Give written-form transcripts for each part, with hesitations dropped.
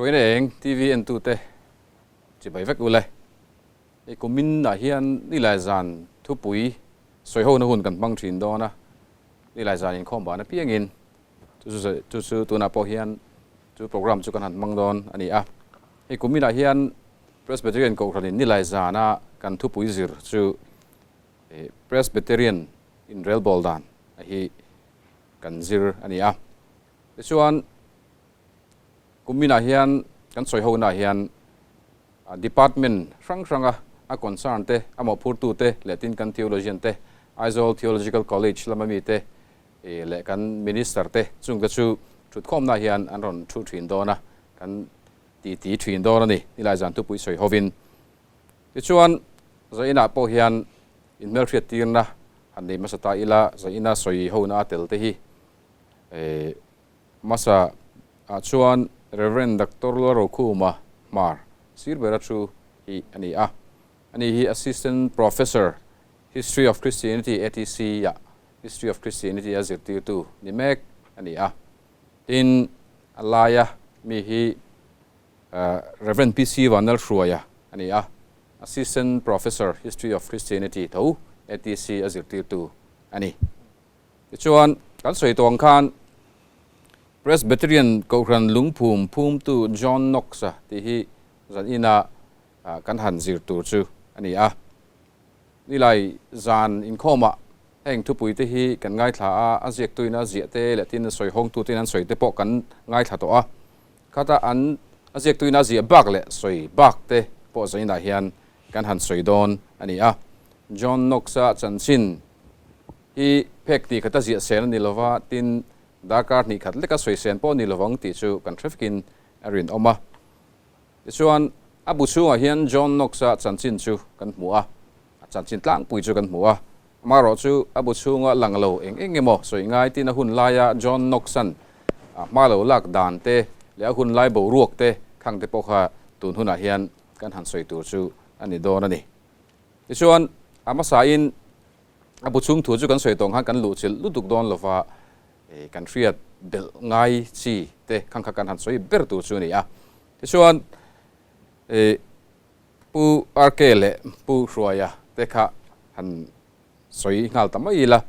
Vawiin eng TV entute chibai vek ule. Hei kumin ah hian nilai zan thupui sawihona hun kan hmang thin dawn a, nilai zan inkhawm ban apiangin chu chu chu chu tunah pawh hian chu program chu kan han hmang dawn a ni a. Hei kumin ah hian Presbyterian Kohhranin nilai zana kan thupui zir chu Presbyterian inrelbawl dan a hi kan zir a ni a. Tichuan kuminah hian kan sawi honah hian department hrang hranga a concern te, a mawhphurtu te leh tin kan theologian te, Aizawl Theological College lama mi te leh kan minister te chungte chu thutkhawmna hian an rawn thu thin dawn a, kan titi thin dawn a ni, nilai zan thupui sawi hovin. Tichuan, Zainah pawh hian inhmelhriat tirna han nei hmasa ta ila, Zaina sawi hona a tel te hi hmasa ah chuan Rev. Doctor Lalrokhuma Hmar sir bera thu hi a ni a. Ani hi Assistant Professor, History of Christianity, ATC ah History of Christianity a zirtirtu ni mek a ni a. Tin, a laia mi hi Rev. PC Vanlalhruaia a ni a, Assistant Professor, History of Christianity tho ATC a zirtirtu a ni. Tichuan, kan sawi tawh ang khan Presbyterian Kohhran lungphum phumtu John Knox-a tih hi zan ina kan han zir tur chu a ni a. Nilai zan inkhawmah heng thupuite hi kan ngaithla a, a ziaktuin a ziah te leh tin a sawi hawngtutein an sawi te pawh kan ngaithla tawh a. Khata an a ziaktuin a ziah bak leh sawi bak te pawh zainah hian kan han sawi dawn a ni a. John Knox-a chanchin hi phek hnih khat a ziah sen a ni lova, tin darkar hnih khat leka sawi sen pawh a ni lovang tih chu kan hre vekin a rinawm a. Tichuan, a bu chhungah hian John Knox-a chanchin chu kan hmu a, a chanchin tlangpui chu kan hmu a. Amaherawh chu a bu chhunga lang lo eng eng emaw sawi ngai tin a hun laia John Knox-a'n a hma lo lak dan te leh a hun lai boruak te khang te pawh kha tun hunah hian kan han sawi tur chu a ni dawn a ni. Tichuan, a hmasain a bu chhung thu chu kan sawi tawng khan kan luhchilh lutuk dawn lova kan hriat belh ngai chi te khang kha kan han sawi ber tur chu a ni a. Tichuan, Pu RK leh Pu Hruaia te kha han sawi nghal ta mai ila.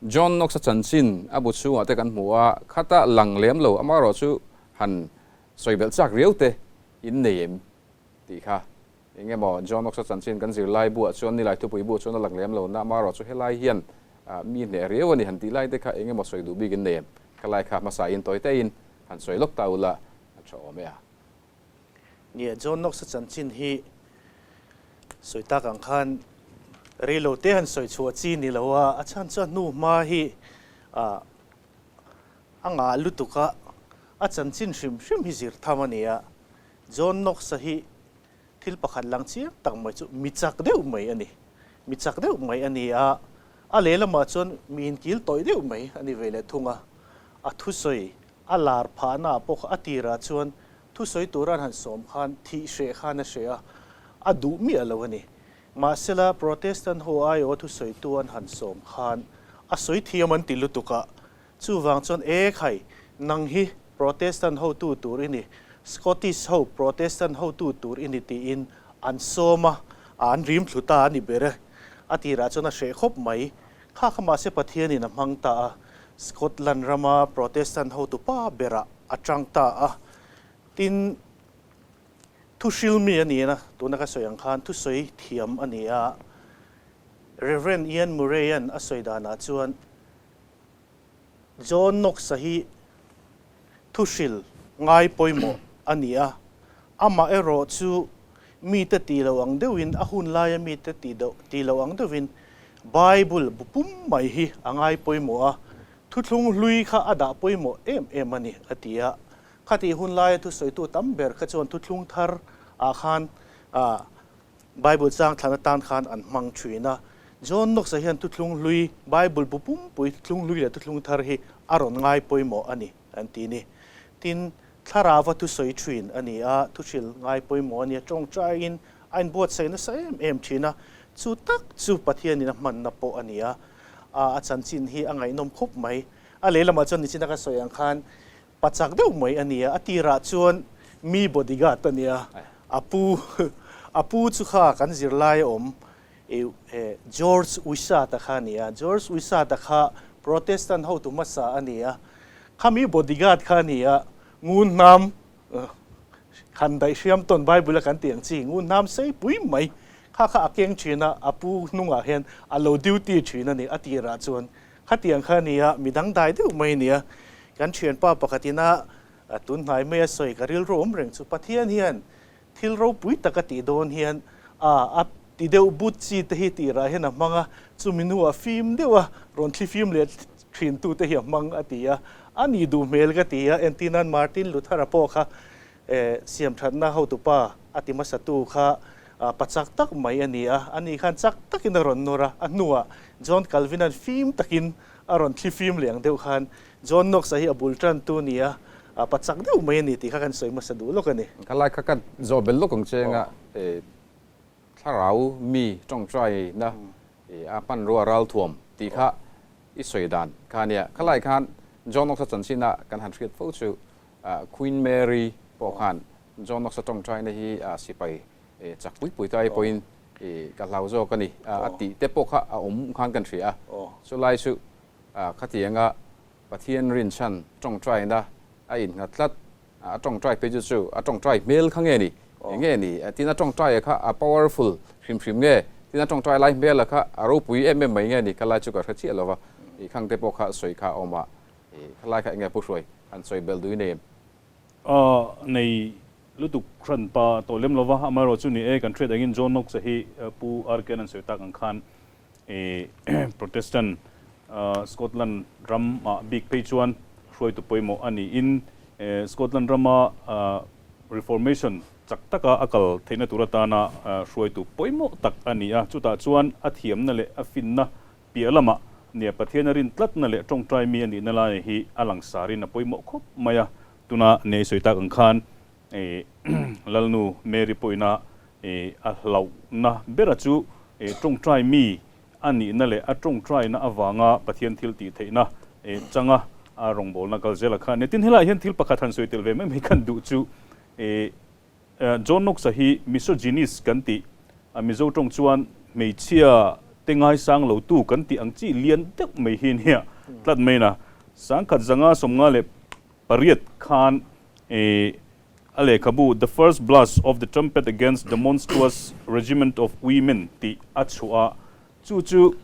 John Knox-a chanchin a bu chhungah te kan hmu a, khata lang lem lo amaherawh chu han sawi belh chak riau te in nei em tih kha. Eng emaw John Knox-a chanchin kan zirlai buah chuan nilai thupui buah chuan a lang lem lo na amaherawh chu helai hian mi hneh riau a ni han tih lai te kha eng emaw sawi duh bik in nei em? Khalai kha hmasa in tawi te in han sawi lawk ta ula a tha awm e a. Nia, John Knox-a chanchin hi sawi tak ang khan reilo te han sawi chhuah chi ni lo a, a chhan chuan hnu hma hi a ngah lutuk a, a chanchin hrim hrim hi zir tham a ni a. John Knox-a hi thil pakhat lang chiang tak mai chu mi chak deuh mai a ni. Mi chak deuh mai a ni a, a lehlamah chuan mi inkil tawih deuh mai a ni ve leh thung a, a thusawi A lar phahna ah pawh a tirah chuan thusawi tura an han sawm khan thih hreh khan a hreh a, a duh miah lo a ni. Mahsela Protestant ho aiawh thusawitu an han sawm khan a sawi thiam an ti lutuk a, chuvang chuan e khai, nang hi Protestant hotu tur i ni, Scottish ho Protestant hotu tur i ni tiin an sawm a, an rim thlu ta a ni ber e. A tirah chuan a hreh khawp mai. Kha kha mahse Pathianin a hmang ta a, Scotland rama Protestant hotupa berah a tang ta a. Tin, thuhril mi a ni a, tuna ka sawi ang khan thusawi thiam a ni a. Rev. Ian Murray-a'n a sawi danah chuan John Knox-a hi thuhril ngai pawimawh a ni a, amah erawh chu mite tih loh ang deuhin, a hun laia mite tih tih loh ang deuhin Bible bu pum mai hi a ngai pawimawh a, thuthlung hlui kha a dah pawimawh em em a ni, a ti a. Khatih hun laia thusawitu tam ber kha chuan thuthlung thar ah khan Bible chang thlan atan khan an hmang thin a. John Knox-a hian thuthlung hlui, Bible bu pumpui thuthlung hlui leh thuthlung thar hi a rawn ngai pawimawh a ni, an ti ni. Tin, thlarauva thusawi thin a ni a, thuhril ngai pawimawh a ni a, tawngtaiin a inbuatsaih nasa em em thin a, chu tak chu Pathianin a hmanna pawh a ni a, a chanchin hi a ngaihnawm khawp mai. A lehlamah chuan nichina ka sawi ang khan pachak deuh mai a ni a, a tirah chuan mi bodyguard a nia, a pu a pu chu kha kan zirlai a awm George Wishart-a kha a ni a, George Wishart-a kha Protestant hotu hmasa a ni a, khami bodyguard kha a ni a, ngun hnam khan daih hriam tawn Bible a kan tih ang chi ngun hnam sei pui mai kha kha a keng thin a, a pu hnungah hian a lo duty thin a ni a tirah chuan khatiang kha a ni a, mi dangdai deuh mai a ni a, kan thianpa pakhatina tunhnai mai a sawi ka rilru awm reng chu Pathian hian Thil ropui tak a tih dawn hian a a ti deuh but chi te hi tirah hian a hmang a, chumi hnuah fim deuh a rawn thli fim leh thin tu te hi a hmang a ti a, a nih duh hmel ka ti a, entirnan Martin Luther-a pawh kha siamthatna hotupa a ti hmasa tu kha pa chak tak mai a ni a, ani khan chak takin a rawn nawr a, a hnuah John Calvin-a'n fim takin a rawn thli fim leh ang deuh khan John Knox-a hi a bul tantu ni a, pa chak deuh mai a ni tih kha kan sawi hmasa duh lawk a ni. Ka lai kha ka zawh belh lawk ang che anga thlarau mi tawngtaina a hmanrua ralthuam tih kha i sawi dan kha a nia. Kha lai khan John Knox-a chanchin-a kan han hriat fo chu Queen Mary pawh khan John Knox-a tawngtaina hi sipai chak pui pui ta ai pawhin ka hlau zawk a ni a tih te pawh kha a awm khan kan hria a. Chulai chu Khatianga Pathian rinchhan tawngtaina a innghat tlat, a tawngtai phei chu chu a tawngtai hmel kha nge ni? Enge ni? Tin a tawngtaia kha a powerful hrim hrim nge? Tin a tawngtai lai hmela kha a ropui em em mai nge ni? Khalai chu ka hre chiah lo va, i khangte pawh kha sawi kha a awm a, khalai kha enge Pu Hruai han sawi belh duh i nei em? Nei lutuk hran pa tawh lem lo va, amaherawhchu ni e, kan hriat angin John Knox-a hi Pu RK-an an sawi tak ang khan Protestant Scotland ram ah bik phei chuan hruaitu pawimawh a niin Scotland rama Reformation chak taka a kal theihna tur atana hruaitu pawimawh tak a ni a. Chutah chuan a thiamna leh a finna piah lamah nia Pathian a rin tlatna leh tawngtai mi a nihna lai hi a langsarin a pawimawh khawp mai a. Tuna nei sawi tak ang khan Lalnu Mary pawhina a hlauhna bera chu tawngtai mi a nihna leh a tawngtaina avanga Pathian thil tih theihna changa a rawngbawlna kal zela kha a ni. Tin, helaiah hian thil pakhat han sawi tel ve mai mai kan duh chu John Knox-a hi misogynist kan tih, a Mizo tawng chuan hmeichhia te ngaisang lotu kan tih ang chi lian deuh mai hi nia tlat mai na. 1558 khan A lehkhabu The First Blast of the Trumpet Against the Monstrous Regiment of Women tih a chhuah a, chu chu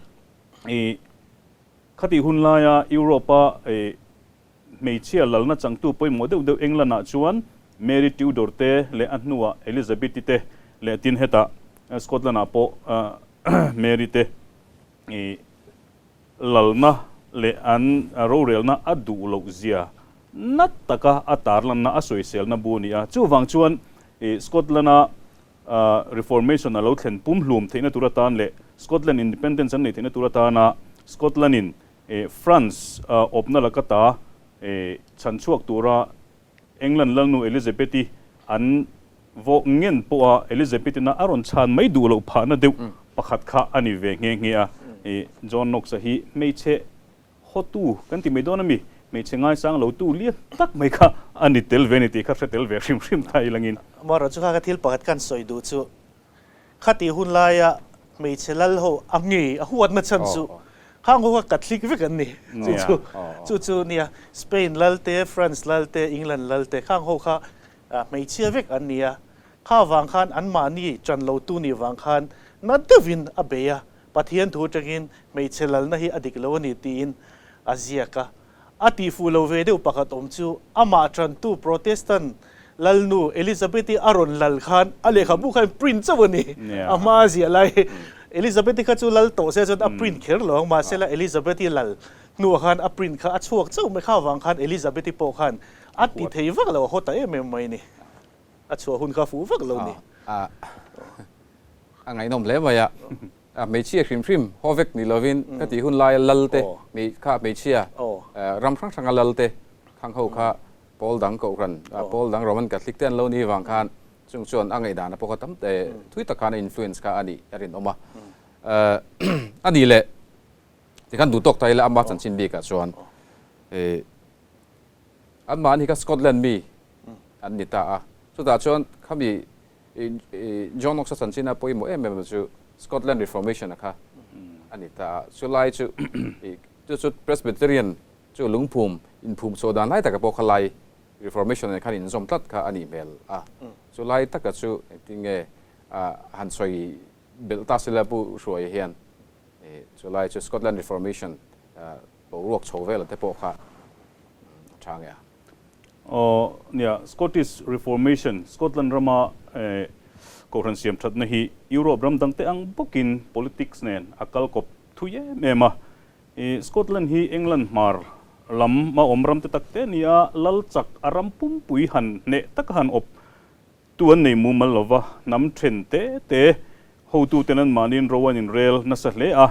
khatih hun laia Europe-a hmeichhia lalna changtu pawimawh deuh deuh England-ah chuan Mary Tudor te leh a hnuah Elizabeth-i te leh tin hetah Scotland-ah pawh Mary te Lalna leh an rorelna a duh loh zia nat taka a tarlanna a sawiselna bu a ni a. Chuvang chuan Scotland-a Reformation a lo thlen pumhlum theihna tur atan leh Scotland independence an neih theihna tur atana Scotland-in France awpna laka ta chhanchhuak tura England Lalnu Elizabeth-i an vawh ngen pawha Elizabeth-ina a rawn chhan mai duh loh phahna deuh pakhat kha a ni ve nghe nghe a. John Knox-a hi hmeichhe hawtu kan ti mai dawn a mi? Hmeichhe ngaisang lotu lian tak mai kha a ni tel ve a ni tih kha hre tel ve hrim hrim ta ilangin. Amaherawhchu chu kha ka thil pakhat kan sawi duh chu Khati hun laia hmeichhe lal ho a ngei a huatna chhan chu khang ho kha Catholic vek an ni. Chu chu chu chu nia Spain lal te, France lal te, England lal te khang ho kha hmeichhia vek an ni a. Kha vang khan anmahni ṭan lotu nih vang khan na deuhin a bei a, Pathian thu aṭangin hmeichhe lalna hi a dik lo a ni tiin a ziak a. A tihfuh lo ve deuh pakhat awm chu amah tantu Protestant lalnu Elizabeth-i a rawn lal khan a lehkhabu kha in print chauh a ni. A hma a ziah lai Elizabeth-i kha chu lal tawh se chuan a print kher lo ang, mahsela Elizabeth-i lal hnuah khan a print kha a chhuak chauh mai. Kha vang khan Elizabeth-i pawh khan a ti thei vak lo, a haw ta em em mai ni. A chhuah hun kha a fuh vak lo ni. A ngaihnawm hle mai a. A hmeichhia hrim hrim haw vek ni lovin ka tih hun laia lal te, kha hmeichhia ram hrang hranga lal te khang ho kha pawl dang kohhran, pawl dang Roman Catholic te an lo ni vang khan chung chuan a ngaihdan a pawh kha tam thui tak khan a influence kha a nih a rinawm a. A nih leh tikhan duh tawk ta ila ama chanchin bikah chuan anmahni kha Scotland mi an ni ta a. Chutah chuan khami John Knox-a chanchin a pawimawh em em chu Scotland Reformation-a kha a ni ta a. Chulai chu chu chu Presbyterian chu lungphum inphum chhuah dan lai taka pawh kha lai Reformation nen khan inzawm tlat kha a nih hmel a. Chulai taka chu engtin nge han sawi belh ta sila Pu Hruaia hian chulai chu Scotland Reformation boruak chho vel te pawh kha a tha nge a. Aw nia, Scottish Reformation, Scotland rama kohhran siam thatna hi Europe ram dangte ang bawkin politics nen a kal kawp thui em em a. Scotland hi England hmar lam a awm ram te tak te a ni a, lal chak a ram pumpui han hneh taka han awp Tu an nei mumal lova, hnam then te te hotuten an mahniin ro an inrel nasa hle a,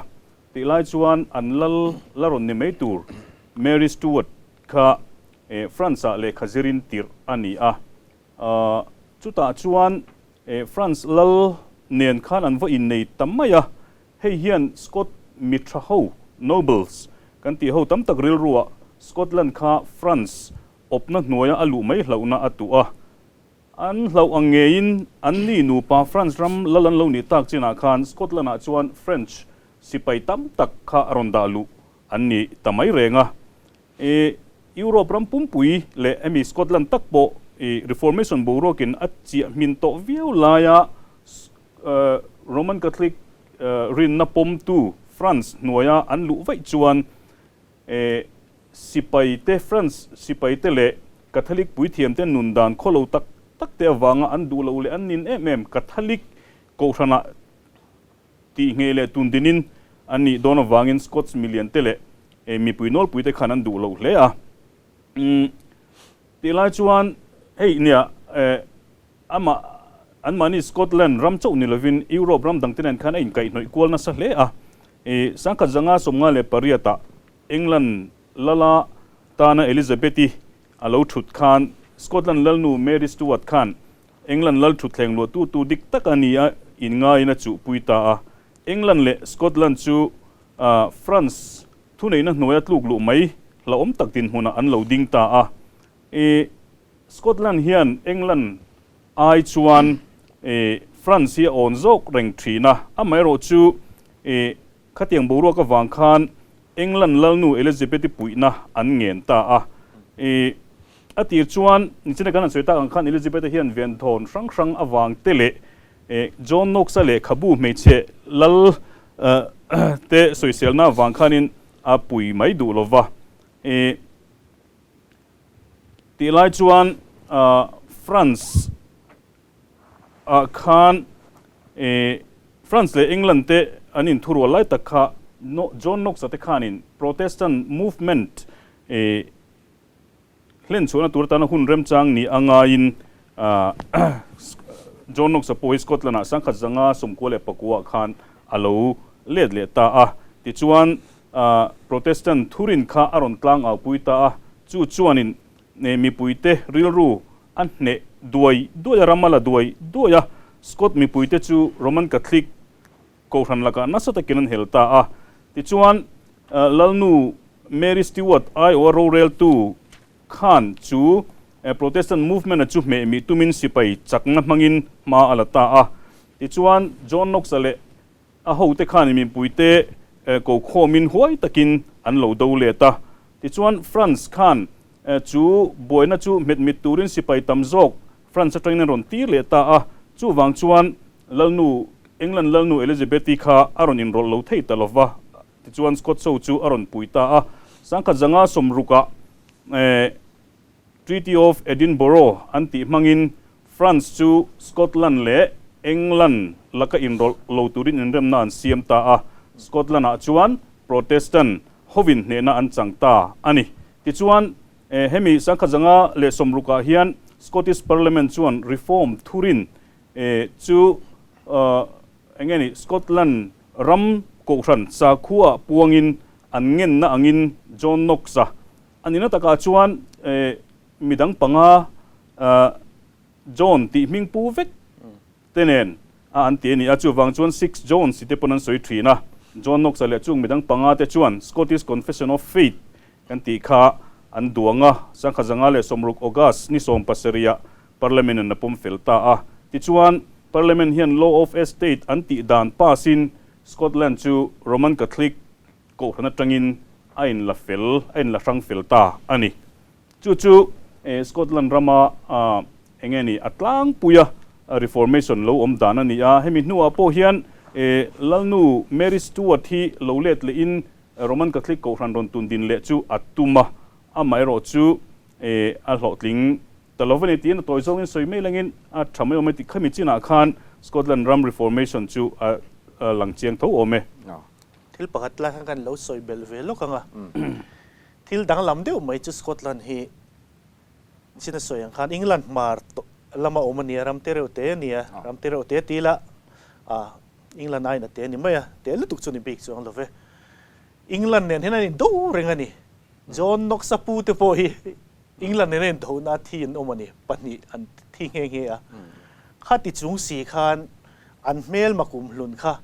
tih lai chuan an lal la rawn ni mai tur Mary Stuart kha France-ah lehkha zirin tirh a ni a. Chutah chuan France lal nen khan an va innei ta mai a, hei hian Scot mi tha ho, nobles, kan tih ho tam tak rilruah Scotland kha France awpna hnuaia a luh mai hlauhna a tuh a. An hlauh ang ngeiin an ni nupa France ram lal an lo nih tak chinah khan Scotland-ah chuan French sipai tam tak kha a rawn dah luh an ni ta mai reng a. I Europe ram pumpui leh hemi Scotland tak pawh i Reformation boruakin a chiah hmin tawh viau laia Roman Catholic rinna pawmtu France hnuaia an luh vaih chuan Sipai te, France sipai te leh Catholic puithiam te nun dan khaw lo tak tak te avanga an duh loh leh an nin em em Catholic kohhranah tih ngheh leh tun dinin an nih dawn avangin Scots milian te leh mipui nawlpui te khan an duh loh hle a. Tih lai chuan hei nia amah anmahni Scotland ram chauh ni lovin Europe ram dangte nen khan a inkaihhnawih kual nasa hle a. Sangkhat zanga 58 ah England lala tana Elizabeth-i a lo thut khan Scotland lalnu Mary Stuart khan England lal thutthleng luahtu tu dik tak a ni a inngaiin a chuhpui ta a. England leh Scotland chu France thuneihna hnuaia tluk luh mai hlauhawm tak dinhmunah an lo ding ta a. Scotland hian England ai chuan France hi a awn zawk reng thin a, amaherawhchu Khatiang boruak avang khan England lalnu Elizabeth-i puihna an ngen ta a. I a tir chuan nichina kan han sawi tak ang khan Elizabeth-a hian venthawn hrang hrang avang te leh John Knox-a lehkhabu hmeichhe lal te sawiselna avang khanin a pui mai duh lo va. I tih lai chuan France ah khan France leh England te an inthurual lai tak kha John Knox-a te khanin Protestant movement hlen chhuahna tur atana hun remchang ni a ngaiin John Knox-a pawh hi Scotland-ah 1994 khan a lo let leh ta a. Tichuan Protestant thurin kha a rawn tlang aupui ta a, chu chuanin mipuite rilru A hneh duai duai a, ram a la duai duai a, Scot mipuite chu Roman Catholic kohhran lakah nasa takin an hel ta a. Tichuan, Lalnu Mary Stewart aiawha roreltu khan chu Protestant movement-a chu hmeh mih tumin sipai chakna hmangin hma a la ta a. Tichuan, John Knox-a leh A hote khan mipuite ko khawmin huai takin an lo do let a. Tichuan France khan chu buaina chu hmet mit turin sipai tam zawk France atangin an rawn tir leh ta a. Chuvang chuan Lalnu, England Lalnu Elizabeth-i kha a rawn inrawlh lo thei ta lova. Tichuan Scots ho chu a rawn pui ta a. 1960-ah Treaty of Edinburgh an tih hmangin France chu Scotland leh England laka inrawlh lo turin inremna an siam ta a, Scotland-ah chuan Protestant hovin hnehna an chang ta a ni. Tichuan, hemi 1960-ah hian Scottish Parliament chuan Reform thurin chu eng nge ni Scotland ram kohhran sakhuaah puangin an ngenna angin John Knox-a A nihna takah chuan midang panga John tih hming pu vek te nen a an ti a ni a, chuvang chuan Six Johns ti te pawn an sawi thin a. John Knox-a leh chung midang panga te chuan Scottish Confession of Faith kan tih kha an duang a, 1960 August ni 17 ah. Parliament in a pawm fel ta a. Tichuan, Parliament hian Law of Estate an tih dan pass in Scotland chu Roman Catholic kohhran atangin a inla fel, a inla hrang fel ta a ni. Chu chu Scotland rama eng nge ni a tlangpuia Reformation lo awm dan a ni a. Hemi hnuah pawh hian Lalnu Mary Stuart hi lo let lehin Roman Catholic kohhran rawn tun din leh chu a tum a, amaherawh chu a hlawhtling ta lo va ni tiin a tawi zawngin sawi mai langin a tha mai awm e tih khami chinah khan Scotland ram Reformation chu a lang chiang tho awm e. Thil pakhat lai khan kan lo sawi belh ve lawk ang a. Thil danglam deuh mai chu Scotland hi chin a sawi ang khan England hmar lama awm a nia, ram te reuh te a nia, ram te reuh te ti ila England aiin a te a ni mai a, te lutuk chu ni bik chuang lo ve. England nen hian an indo reng a ni. John Knox-a pu te pawh hi England nen a indohna thi an awm a ni, pahnih an thi nghe nghe a. Khati chung si khan an hmelma kumhlun kha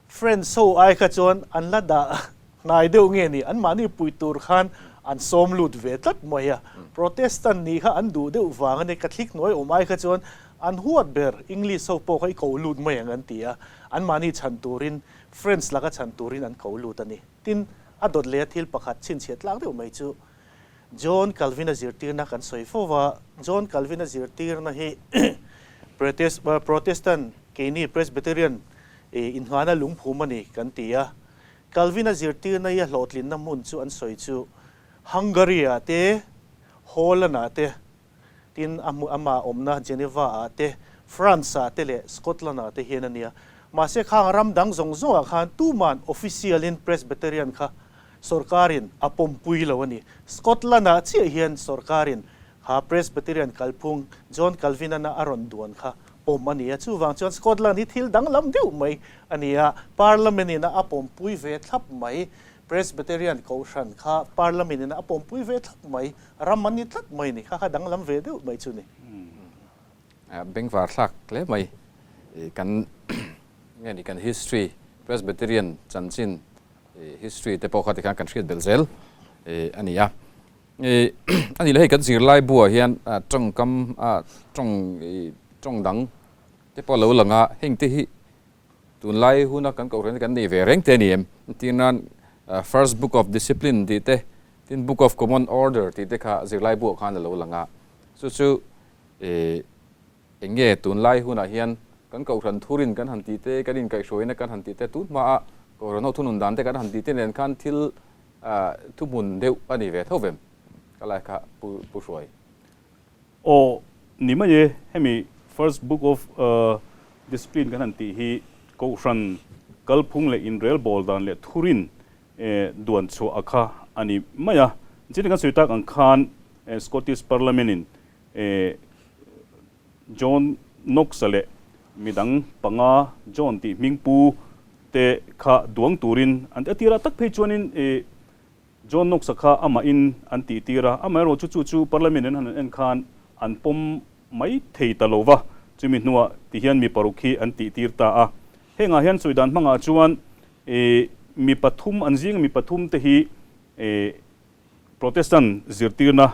Friends ho ai kha chuan an la dah hnai deuh nge ni, anmahni pui tur khan an sawm lut ve tlat mai a. Protestant nih kha an duh deuh vang a ni, Catholic hnuai awm ai kha chuan an huat ber English ho pawh kha i ko lut mai ang an ti a, anmahni chhan turin Friends laka chhan turin an ko lut a ni. Tin, a dawt leh a thil pakhat chhinchhiah tlak deuh mai chu John Calvin-a zirtirna kan sawi fo va, John Calvin-a zirtirna hi Protestant, keini Presbyterian inngana lungphum a ni kan ti a. Calvin-a zirtirna hi a hlawhtlinna hmun chu an sawi chu Hungary-ah te, Holland-ah te, Tin, a hmu amah awmna Geneva-ah te, France-ah te leh Scotland-ah te hian a nia. Mahse, khang ram dang zawng zawngah khan tuman official-in Presbyterian kha sorkarin a pawmpui lo a ni. Scotland-ah chiah hian sorkarin kha Presbyterian kalphung John Calvin-ana a rawn duan kha pawm a ni a. Chuvang chuan Scotland hi thil danglam deuh mai a ni a, Parliament-in a pawmpui ve thlap mai. Presbyterian kohhran kha Parliament-in a pawmpui ve thlap mai. Ram an ni tlat mai ni, kha kha danglam ve deuh mai chu ni. Bengvar thlak hle mai. Kan nge ni kan history Presbyterian chanchin history te pawh kha tikhan kan hriat belh zel a ni a. A ni le hei kan zirlai buah hian tawngkam tawng tawng dang te pawh a lo lang a, heng te hi Tunlai huna kan kohhran hi kan nei ve reng te a ni em? Entir nan First Book of Discipline tih te, tin Book of Common Order tih te kha zirlai buah khan a lo lang a. Chu chu eng nge tunlai hunah hian kan kohhran thurin kan han tih te, kan inkaihhruaina kan han tih te, tun hmaa kohhran ho thunun dan te kan han tih te nen khan thil thuhmun deuh a ni ve tho vem? Ka lai kha Pu Hruai. Aw, ni mai e, hemi First Book of Discipline kan han tih hi Kohhran kalphung leh inrelbawl dan leh thurin duan chhuah a kha a ni mai a. Chini kan sawi tak ang khan Scottish Parliament in John Knox-a leh midang panga John tih hmingpu te kha duang turin an ti a tirah tak phei chuanin John Knox-a kha amahin an tihtir a, amaherawhchu chu chu Parliament in han en khan an pawm mai thei ta lo va, chumi hnuah ti hian mi paruk hi an tihtir ta a. Hengah hian sawi dan hmangah chuan mi pathum, an zinga mi pathum te hi Protestant zirtirna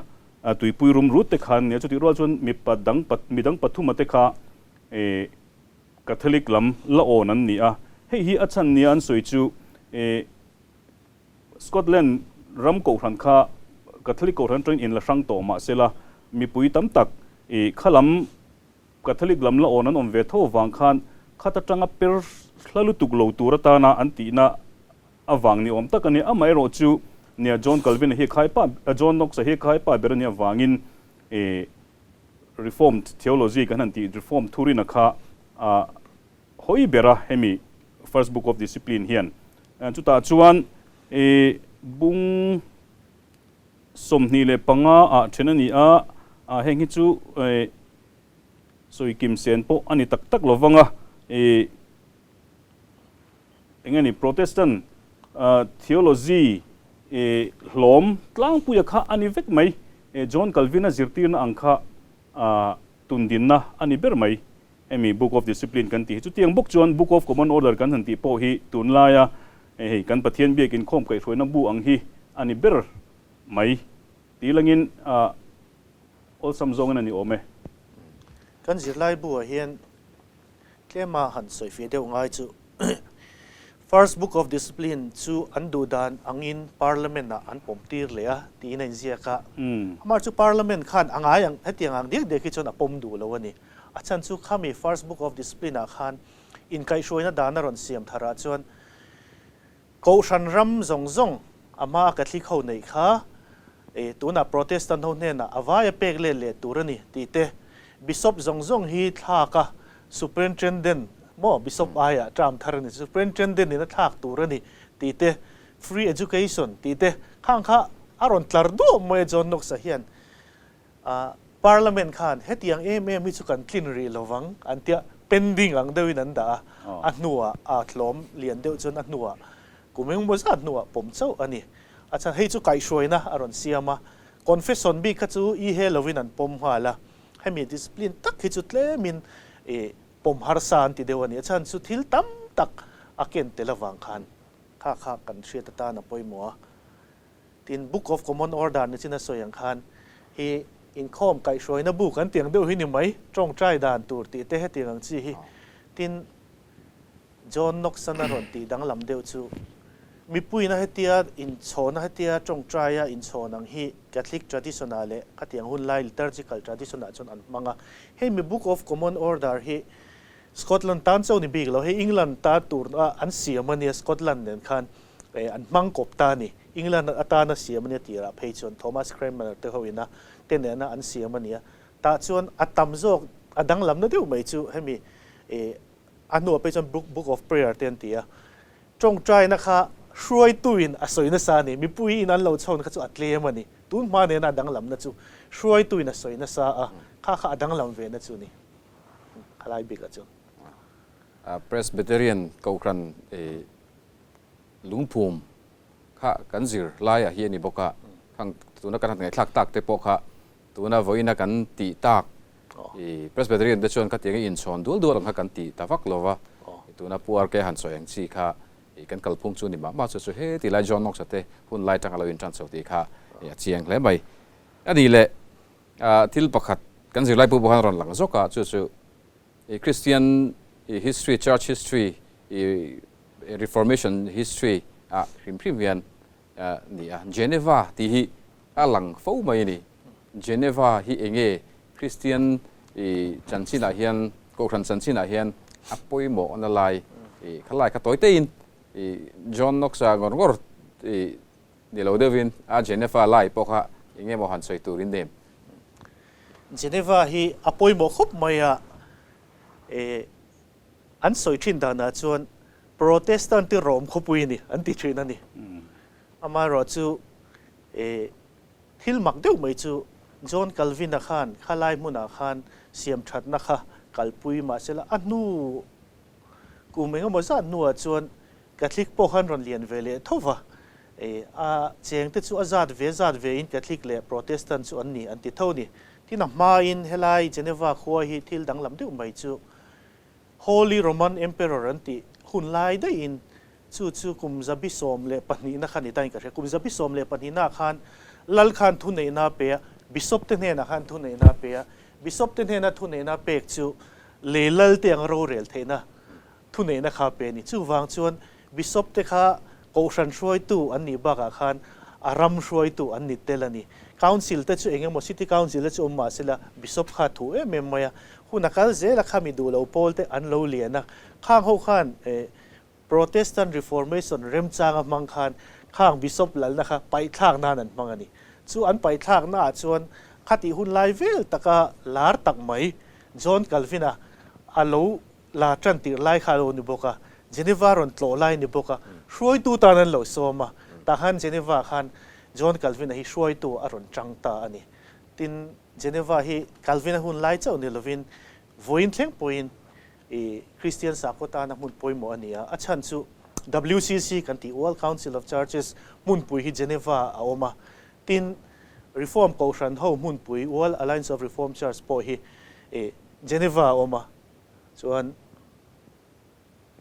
tuipui rum rut te kha an ni a, chutih rual chuan mi dang mi dang pathuma te kha Catholic lam la awn an ni a. Hei hi a chhan nia an sawi chu Scotland ram kohhran kha Catholic kohhran atangin in la hrang tawh mah sela, mipui tam tak i kha lam Catholic lam la awn an awm ve tho avang khan khat atanga per hla lutuk lo tur atana an tihna avang ni awm tak a ni. Amaherawh chu nia John Calvin-a hi khai pa John Knox-a hi khai pa ber a nih avangin i Reformed theology kan han tih Reformed thurina kha a Hawi bera hemi First Book of Discipline hian chutah chuan i bung 25 ah then a ni a, heng hi chu sawi kim sen pawh a ni tak tak lo vang a, i eng nge ni Protestant theology i hlawm tlangpuia kha a ni vek mai, John Calvin-a zirtirna ang kha tundinna a ni ber mai. Hemi Book of Discipline kan tih hi chutiang bawk chuan Book of Common Order kan han tih pawh hi tunlaia hei kan Pathian biak inkhawm kaihhruaina bu ang hi a ni ber mai tih langin awlsam zawngin a ni awm e. Kan zirlaibu ah hian tlema han sawifiah deuh ngai chu First Book of Discipline chu an duh dan angin Parliament ah an pawm tir leh a tiin a inziak a. Amah chu Parliament khan a ngai ang hetiang ang diak diak hi chuan a pawm duh lo a ni. A chhan chu khami First Book of Discipline ah khan inkaihhruaina dan a rawn siam tharah chuan Kohhran ram zawng zawng a hma a Catholic ho neih kha e tunah Protestant ho hnenah a vai a pek let leh tur a ni tih te, Bishop zawng zawng hi thlak a Superintendent maw Bishop aiah term thar a ni Superintendent in a thlak tur a ni tih te, Free Education tih te khang kha a rawn tlar duah mai a John Knox-a hian A Parliament khan hetiang em em hi chu kan tlin rih lo vang an tia pending ang deuhin an dah a, a hnuah a tlawm lian deuh chuan a hnuah kum engemaw zat hnuah pawm chauh a ni. A chhan hei chu kaihhruaina a rawn siam a, confession bik kha chu i he lovin an pawm nghal a, hemi discipline tak hi chu tlemin ih pawm harsa an ti deuh a ni. A chhan chu thil tam tak a ken tel avang khan kha kha kan hriat atan a pawimawh a. Tin, Book of Common Order ni chin a sawi ang khan hi inkhawm kaihhruaina bu kan tiang deuh hi ni mai, tawngtai dan tur tih te hetiang ang chi hi. Tin, John Knox-an a rawn tih danglam deuh chu mipuiina hetia inchhawna hetia tawngtaia inchhawn ang hi Catholic tradition-ah leh khatiang hun lai liturgical tradition-ah chuan an hmang a. Hei mi Book of Common Order hi Scotland tan chauh ni bik lo, hei England ta turna an siam a nia Scotland nen khan an hmang kawp ta a ni. England atana siam a nia tirah phei chuan Thomas Cranmer te ho ina te nena an siam a nia. Tah chuan a tam zawk a danglamna deuh mai chu hemi a hnuah phei chuan Book of Prayer te an ti a. Tawngtaina kha hruaituin a sawi nasa a ni. Mipui in an lo chhawn kha chu a tlem a ni. Tun hma nena a danglamna chu hruaituin a sawi nasa a, kha kha a danglam ve na chu a ni. Khalai bikah chuan. Presbyterian Kohhran lungphum kha kan zir laiah hi a ni bawk a, khang tuna kan han ngaihthlak tak te pawh kha tuna vawiina kan tih tak i Presbyterian te chuan khatiang i inchhawn dual dual ang kha kan ti ta vak lo va, tuna Pu RK han sawi ang chi kha i kan kalphung chu ni mah mah chu chu he ti lai John Knox-a te hun lai tang a lo intan chho tih kha a chiang hle mai. A nih leh thil pakhat kan zirlai pu pawh khan rawn lang zawk a, chu chu I Christian history, church history, i Reformation history ah hrim hrim hian ni a. Geneva tih hi a lang fo mai a ni. Geneva hi eng nge Christian i chanchinah hian, Kohhran chanchinah hian a pawimawhna lai i kha lai kha tawi teiin i John Knox-a ngawr ngawr i ni lo deuhin a Geneva lai pawh kha eng nge maw han sawi turin nem. Geneva hi a pawimawh khawp mai a, eh an sawi thin danah chuan Protestant te rawm khawpui a ni an ti thin a ni. Amaherawh chu eh thil mak deuh mai chu John Calvin-a khan khalai hmunah khan siam thatna kha kalpui mahsela a hnu kum engemaw zat hnuah chuan Catholic pawh khan rawn lian ve leh tho va, a cheng te chu a zat ve zat ve in Catholic leh Protestant chu an ni an ti tho a ni. Tin a hmain helai Geneva khua hi thil danglam deuh mai chu Holy Roman Emperor an tih hun lai daihin chu chu kum 112na kha ni ta in ka hria. Kum 112na khan lal khan thuneihna a pe a, Bishop te hnenah khan thuneihna a pe a, Bishop te hnena thuneihna pek chu lei lal te anga rorel theihna thuneihna kha pe a ni. Chuvang chuan Bishop te kha Kohhran hruaitu an nih bakah khan a ram hruaitu an ni tel a ni. Council te chu eng emaw City Council te chu awm mah sela Bishop kha thu em em mai a. Hun a kal zel a kha mi duh lo pawl te an lo lian a. Khang ho khan Protestant Reformation remchanga hmang khan khang Bishop lalna kha paihthlak nan an hmang a ni. Chu an paihthlakna ah chuan khatih hun lai vel taka lar tak mai John Calvin-a a lo la tan tirh lai kha a lo ni bawk a, Geneva rawn tlawh lai a ni bawk a, hruaitu tan an lo sawm a, tah khan Geneva khan John Calvin-a hi hruaitu a rawn tang ta a ni. Tin, Geneva hi Calvin-a hun lai chauh ni lovin vawiin thleng pawhin i Kristian sakhaw tana hmun pawimawh a ni a, a chhan chu WCC kan tih World Council of Churches hmunpui hi Geneva a awm a, tin Reform Kohhran ho hmunpui World Alliance of Reformed Church pawh hi Geneva a awm a. Chuan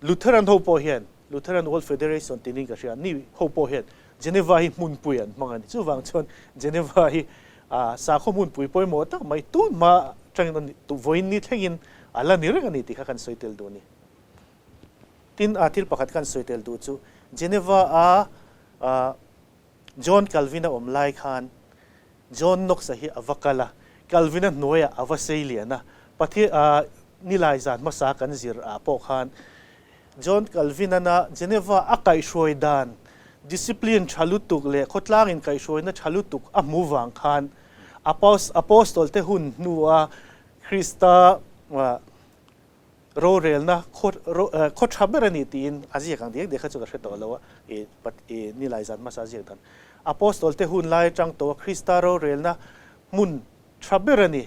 Lutheran ho pawh hian, Lutheran World Federation tinin ka hria, ni ho pawh hian Geneva hi hmunpui an hmang a ni. Chuvang chuan Geneva hi sakhaw hmunpui pawimawh tak mai tun hma tangin. atangin a ni, vawiin ni thlengin a la ni reng a ni tih kha kan sawi tel duh a ni. Tin, a thil pakhat kan sawi tel duh chu Geneva a John Calvin-a awm lai khan John Knox-a hi a va kal a, Calvin-a hnuaiah a va sei lian a, Pathian nilai zan hmasa kan zir ah pawh khan John Calvin-ana Geneva a kaihhruai dan discipline tha lutuk leh khawtlang inkaihhruaina tha lutuk a hmu vang khan Apostol te hun hnua Krista rorelna khaw tha ber a ni tiin a ziak ang diak diak kha chu ka hre tawh lo a, i nilai zan hmasa a ziak dan. Apostol te hun lai atang tawh a Krista rorelna hmun tha ber a ni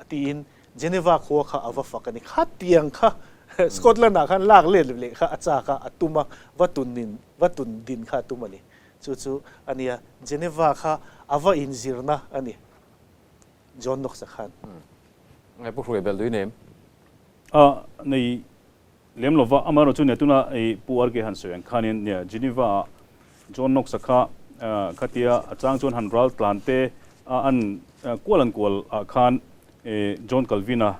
tiin Geneva khua kha a va fak a ni. Khatiang kha Scotland ah khan lak let leh kha a chak a, a tum a, va tun va tun din kha a tum a ni. Chu chu a nia, Geneva kha a va inzirna a ni. John Knox-a khan. Ngai pu hruai belh dui nem. A nei lem lova, amaherawh chu nia tuna ei Pu RK han sawi ang khanin nia Geneva ah John Knox-a kha khatia a chang chuan han ral tlan te a an kual an kual ah khan John Calvin-a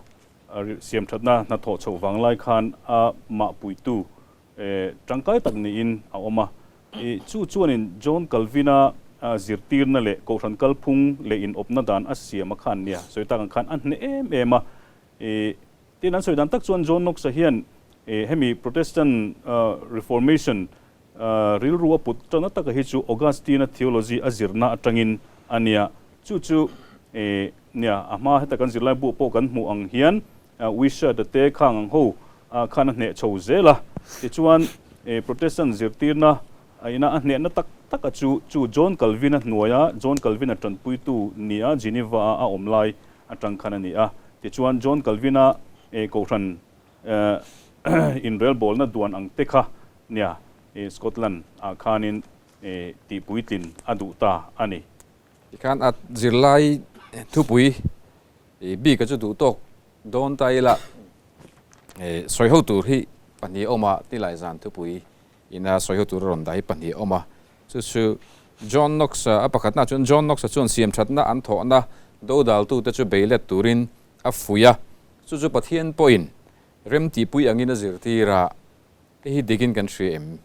siam thatna hnathawh chhoh vang lai khan a mah puitu Tangkai tak niin a awm a. Chu chuanin John Calvin-a zirtirna leh kohhran kalphung leh inawpna dan a siam a khan nia sawi tak ang khan a hneh em em a. Tin, an sawi dan tak chuan John Knox-a hian hemi Protestant Reformation rilru a put tana taka hi chu Augustine-a theology a zirna atangin a nia. Chu chu nia a hma heta kan zirlai buah pawh kan hmuh ang hian Wishart-a te khang ang ho khan a hneh chho zel a. Tichuan, Protestant zirtirna ina a hnehna tak tak a chu chu John Calvin-a hnuaia John Calvin-a tanpuitu nia Geneva-a a awm lai atang khan a ni a. Tichuan, John Calvin-a kohhran inrelbawlna duan ang te kha nia Scotland-ah khanin tihpuitlin a duh ta a ni. Tikhan a zirlai thupui bik a chu duh tawk dawn ta ila sawi ho tur hi pahnih a awm a tilai zan thupui ina sawi ho tur a rawn dah hi pahnih a awm a chu chu John Knox a pakhatna chuan John Knox a chuan siam thatna an thawhna dodaltu te chu bei let turin a fuih a chu chu Pathian pawhin remtihpui angin a zirtir a hei hi dikin kan hria em?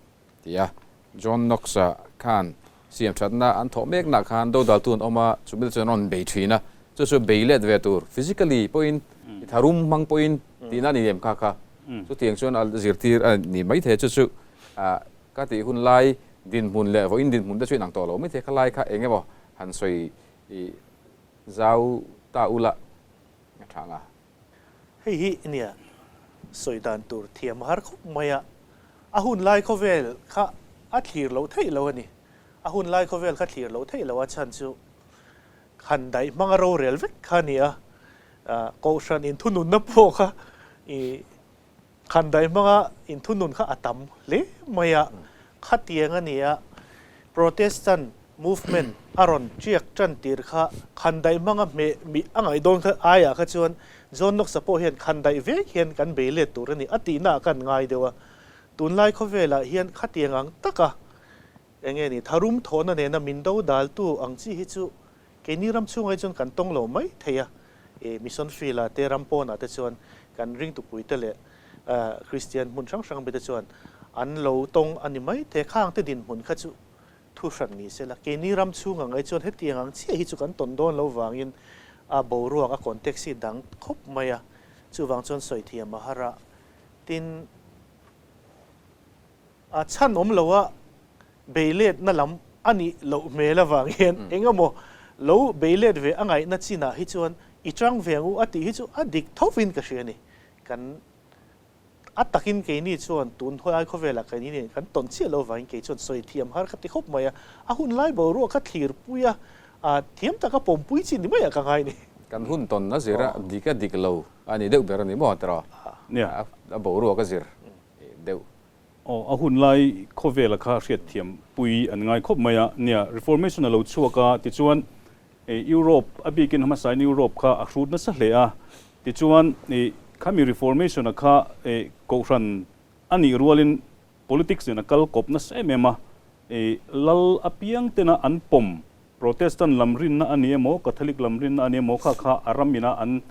Ti a, John Knox-a khan siam thatna an thawh mekna khan dodaltu an awm a, chumi te chuan an rawn bei thin a, chu chu bei let ve tur, physically pawhin, i tharum hmang pawhin tihna a ni em kha kha, chutiang chuan a zirtir a ni maithei a, chu chu ka tih hun lai dinhmun leh vawiin dinhmun te chu inang tawh lo maithei a, kha lai kha eng emaw han sawi zau ta ula a tha ang a. Hei hi nia sawi dan tur thiam a har khawp mai a, a hun lai khawvel kha a thlir loh theih lo a ni. A hun lai khawvel kha thlir loh theih loh a chhan chu han daih hmanga rorel vek kha a ni a, Kohhran inthununna pawh kha i han daih hmanga inthunun kha a tam hle mai a, khatiang a ni a, Protestant movement a rawn tiak tan tir kha khandaih hmanga hmeh mih a ngaih dawn kha aiah kha chuan John Knox-a pawh hian khandaih vek hian kan bei let tur a ni a tihna ah khan ngai deuh a, tunlai khawvelah hian khatiang ang taka eng nge ni tharum thawhna nena min do daltu ang chi hi chu Keini ram chhungah hi chuan kan tawng lo mai thei a, i mission field ah te ram pawnah te chuan kan ringtupui te leh Kristian hmun hrang hrang bite chuan an lo tawng a ni mai thei a, khang te dinhmun kha chu thu hran ni se la. Keini ram chhungah ngai chuan hetiang ang chiah hi chu kan tawn dawn lo vangin a boruak a context hi dang khawp mai a, chuvang chuan sawi thiam a har a, tin a chhan awm lo a Beiletna lam a nih loh hmel avang hian eng emaw lo beilet ve a ngaihna chinah hi chuan i chang ve ang u a tih hi chu a dik thovin ka hria a ni. Kan a takin keini chuan tun helai khawvelah keini nen kan tawn chiah lo avangin kei chuan sawi thiam har ka ti khawp mai a, a hun lai boruak kha thlirpui a, thiam taka pawmpui chi ni maiah ka ngai ni. Kan hun tawn a zir a, dik a dik lo a ni deuh ber a ni maw tiraw? A boruak a zir deuh. Aw, a hun lai khawvela kha hriatthiam pui an ngai khawp mai a. Nia, Reformation a lo chhuak a, tichuan Europe, a bikin hmasain Europe kha a hrut nasa hle a. Tichuan khami Reformation-a kha kohhran a nih rualin politics nen a kal kawp nasa em em a. Lal apiang tena an pawm, Protestant lam rinna a ni emaw, Catholic lam rinna a ni emaw kha kha a ram ina an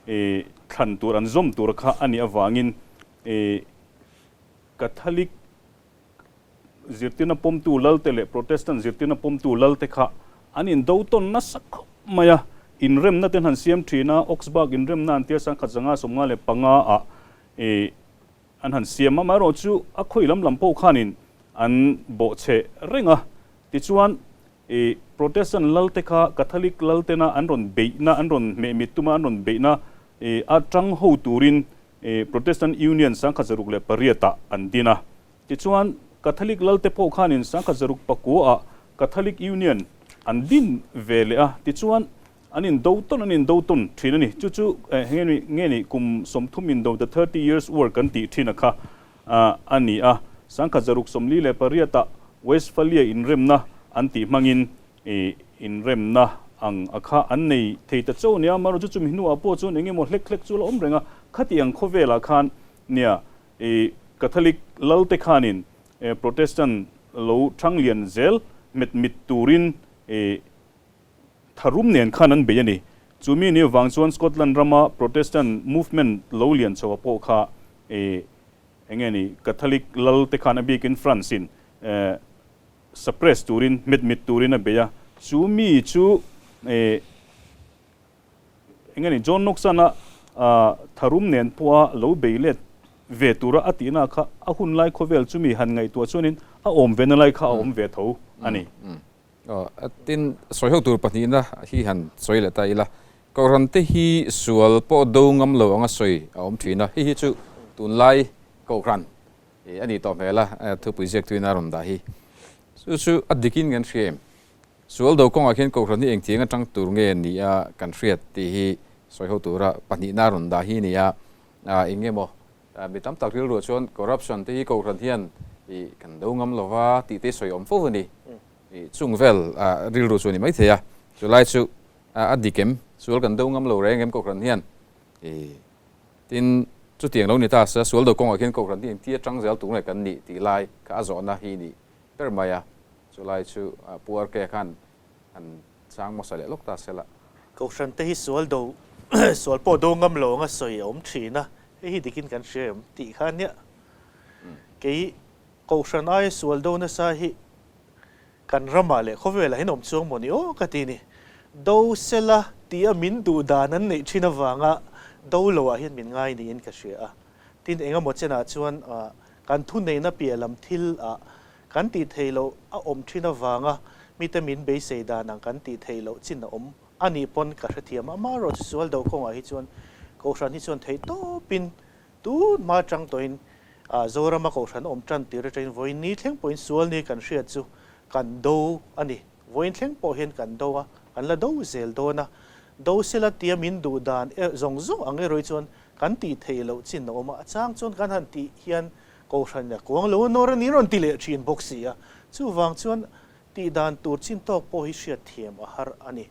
thlan tur an zawm tur kha a nih avangin Catholic zirtirna pawmtu lalte leh Protestant zirtirna pawmtu lalte kha an indo tawn nasa khawp mai a, inremna te an han siam thin a, Augsburg inremna an tia 1555 ah an han siam a, amaherawhchu a khawi lam lam pawh khanin an bawhchhe reng a, tichuan I Protestant lalte kha Catholic laltena an rawn beihna, an rawn hmehmit tuma an rawn beihna i a tang ho turin i Protestant Union 1608 ah an din a. Tichuan Catholic lalte pawh khanin 1609 ah Catholic Union an din ve leh a. Tichuan an indo tawn an indo tawn thin a ni. Chu chu nge ni nge ni kum 30 indo the 30 Years War kan tih thin a kha a ni a. 1648 ah Westphalia inremna an tih hmangin inremna ang a kha an nei thei ta chauh nia. Amaherawhchu chumi hnuah pawh chuan eng emaw hlek hlek chu la awm reng a. Khatiang khawvelah khan nia Catholic lalte khanin Protestant lo thanglian zel met mit turin Tharum nen khan an bei a ni. Chu mi ni avang chuan Scotland rama Protestant movement lo lian chho a pawh kha eng nge ni Catholic lal te khan a bikin France in suppress turin, hmet mit turin a bei a. Chu mi chu eng nge ni John Knox-an a tharum nen pawha lo bei let ve tura a tihna kha a hun lai khawvel chu mi han ngaihtuah chuanin a awm ve na lai kha a awm ve tho a ni. Tin, sawi ho tur pahnihna hi han sawi leh ta ila, Kohhran te hi sual pawh do ngam lo anga sawi a awm thin a, hei hi chu tunlai Kohhran a nih tawh hmel a, thupui ziakthuin a rawn dah hi. Chu chu a dikin kan hria em? Sual do kawngah khian Kohhran hi engtiang atang tur nge ni a kan hriat tih hi sawi ho tura pahnihna a rawn dah hi a ni a, eng nge maw mi tam tak rilruah chuan corruption te hi Kohhran hian kan do ngam lova tih te sawi awm fo a ni. Chung vel rilru chu a ni maithei a, chulai chu a dik em? Sual kan do ngam lo reng em Kohhran hian? Tin, chutiang lo ni ta se, sual do kawngah khian Kohhran hi engti atang zel tur nge kan nih tih lai kha a zawhna hi ni ber mai a, chulai chu Pu RK khan han chang hmasa leh lawk ta se la. Kohhran te hi sual do sual pawh do ngam lo anga sawi a awm thin a, hei hi dikin kan hria em tih kha nia. Kei Kohhran aia sual do nasa hi kan ramah leh khawvelah hian awm chuang maw ni aw ka ti ni. Do sela tia min duh dan an neih thin avanga do loah hian min ngai niin ka hria a. Tin, engemaw chenah chuan kan thuneihna piah lam thil ah kan tih theih loh a awm thin avanga mite min beisei dan ang kan tih theih loh chin a awm a nih pawn ka hrethiam a. Amaherawhchu sual do kawngah hi chuan Kohhran hi chuan theihtawpin Tun hma atang tawhin Zorama Kohhran awm tan tir atangin vawiin ni thleng pawhin sual ni kan hriat chu kan do a ni. Vawiin thleng pawh hian kan do a, kan la do zel dawn a. Do sela tia min duh dan zawng zawng ang erawh hi chuan kan tih theih loh chin a awm a. A chang chuan kan han tih hian Kohhran a kuang lo a nawr a ni rawn ti leh thin bawk si a. Chuvang chuan tih dan tur chin tawk pawh hi hriat thiam a har a ni.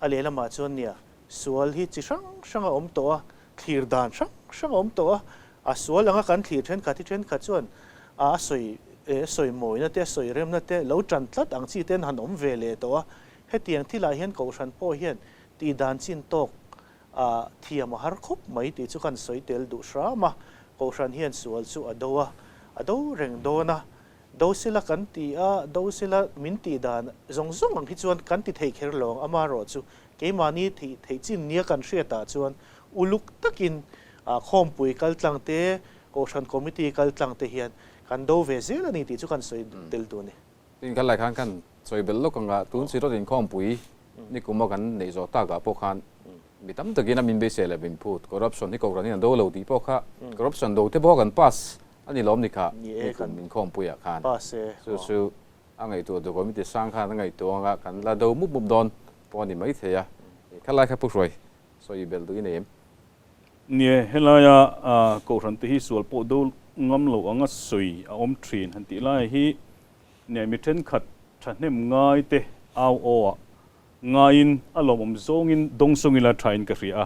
A lehlamah chuan nia, sual hi chi hrang hrang a awm tawh a, thlir dan hrang hrang a awm tawh a, a sual anga kan thlir thenkhat hi thenkhat chuan a sawi sawi mawina te, sawi remna te lo tan tlat ang chi ten han awm ve leh tawh a. Hetiang thilah hian Kohhran pawh hian tih dan chin tawk a thiam a har khawp mai tih chu kan sawi tel duh hram a. Kohhran hian sual chu a do a, a do reng dawn a, Do sela kan ti a, do sela min tih dan zawng zawng ang hi chuan kan ti thei kher lo ang, amaherawh chu keimahni thih theih chin nia kan hriatah chuan uluk takin khawmpui kal tlang te, Kohhran Committee kal tlang te hian kan do ve zel a ni tih chu kan sawi tel duh a ni. Tin kan lai khan kan sawi belh lawk ang a, tun Sirot inkhawmpui nikuma kan neih zawh takah pawh khan mi tam takin a min beisei leh min phut, corruption hi Kohhran in an do lo tih pawh kha corruption do te pawh kan pass A ni lawm ni kha, ni kum inkhawmpuiah khan chu chu a ngaihtuah duh committee sang khan a ngaihtuah anga kan la do mup mup dawn pawh a ni maithei a, khalai kha Pu Hruai sawi belh duh i nei em? Nie, helaia Kohhran te hi sual pawh do ngam lo anga sawi a awm thin han tih lai hi nia mi thenkhat thahnem ngai te au aw ah Ngaiin a lawmawm zawngin dawngsawng ila thain ka hria a.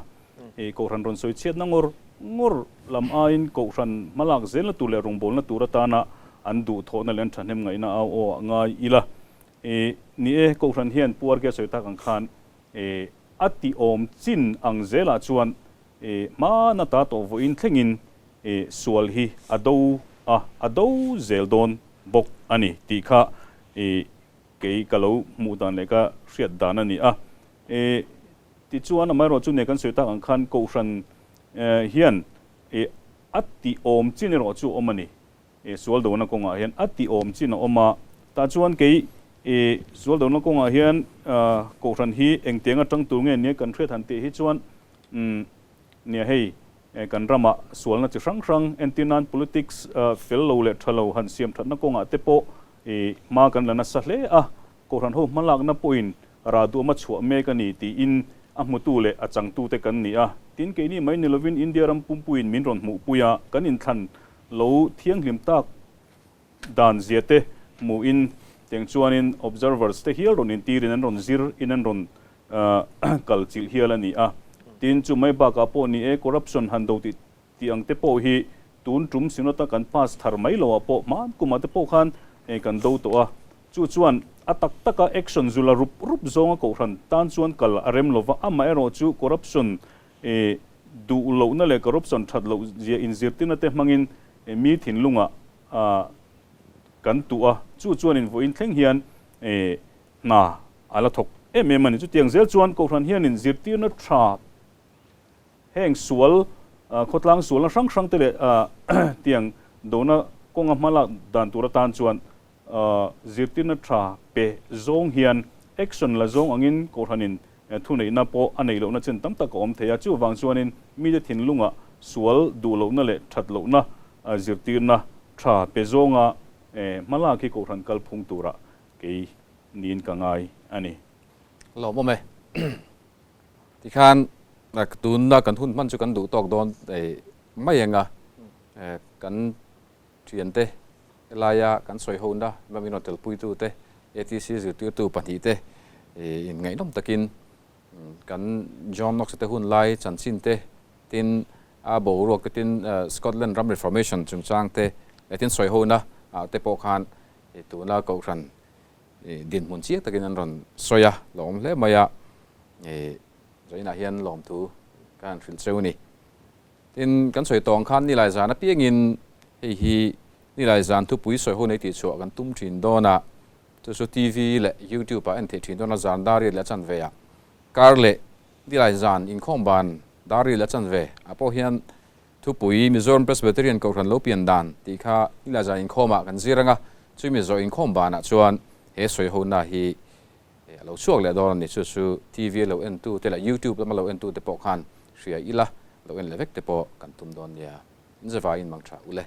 I Kohhran rawn sawi chhiatna ngawr ngawr lam aiin Kohhran hmalak zelna tur leh rawngbawlna tur atana an duhthawhna leh an thahnem ngaihna au aw ah ngai ila. I ni e, Kohhran hian Pu RK sawi tak ang khan i a tihawm chin ang zelah chuan. Hmana ta tawh vawiin thlengin sual hi a do a, a do zel dawn bawk a ni tih kha kei ka lo hmuh dan leh ka hriat dan a ni a. Tichuan amaherawhchu nia kan sawi tak ang khan Kohhran hian a tih awm chin erawh chu a awm a ni. Sual dona kawngah hian a tih awm chin a awm a, tah chuan kei sual dona kawngah hian Kohhran hi engtiang atang tur nge nia kan hriat han tih hi chuan nia hei kan ramah sualna chi hrang hrang entir nan politics fel lo leh tha lo han siam thatna kawngah te pawh hma kan la nasa hle a, Kohhran ho hmalakna pawhin rah duhawm a chhuah mek a ni tiin a hmutu leh a changtute kan ni a, tin keini mai ni lovin India ram pumpuiin min rawn hmuhpui a, kan inthlan Lo thianghlim tak dan zia te hmuhin tiang chuanin observers te hial rawn intirin an rawn zir in an rawn kal chilh hial a ni a. Tin, chu mai bakah pawh ni e, corruption han do tih tih ang te pawh hi tun tum synod a kan pass thar mai loah pawh hman kumah te pawh khan kan do tawh a. Chu chuan a tak taka action zula rup rup zawnga kohhran tan chuan kal a rem lova, amaherawhchu corruption I duh lohna leh corruption that loh zia inzirtirna te hmangin mi thinlungah kan tuh a, chu chuan invawiin thleng hian hna a la thawk em em a ni. Chutiang zel chuan Kohhran hian inzirtirna tha heng sual, khawtlang sualna hrang hrang te leh tiang dona kawnga hmalak dan tur atan chuan Zirtirna tha pe zawng hian action la zawng angin Kohhranin thuneihna pawh a neih lohna chen tam tak a awm thei a. Chuvang chuanin mite thinlungah sual duh lohna leh that lohna zirtirna tha pe zawnga hmalak hi Kohhran kalphung turah kei niin ka ngai a ni. Lawmawm e. Tikhan tunna kan hun hman chu kan duh tawk dawn mai ang a, kan Thiante, helaia kan sawi hona Mami rawn telpuitute, ATC zirtirtu pahnihte inngaihnawm takin kan John Knox te hun lai chanchin te, tin a boruak te, tin Scotland ram Reformation chungchang te leh tin sawi hona ah te pawh khan tuna Kohhran dinhmun chiang takin an rawn sawi a, lawm hle mai a, zainah hian lawmthu ka han hrilh cheu a ni. Tin, kan sawi tawng khan Nilai zan apiangin hei hi Nilai zan thupui sawi ho nei tih chhuah kan tum thin dawn a, chu chu TV leh YouTube ah en theih thin dawn a, zan dar riat leh a chanve ah kar leh Nilai zan inkhawm ban dar riat leh a chanve ah pawh hian thupui Mizoram Presbyterian Kohhran lo pian dan tih kha Nilai zan inkhawm ah kan zir ang a, chumi zawh inkhawm ban ah chuan he sawi ho na hi a lo chhuak leh dawn a ni. Chu chu TV a lo entu te leh YouTube lama lo entu te pawh khan hria ila, lo en leh vek te pawh kan tum dawn nia. In zavaiin mang tha ule.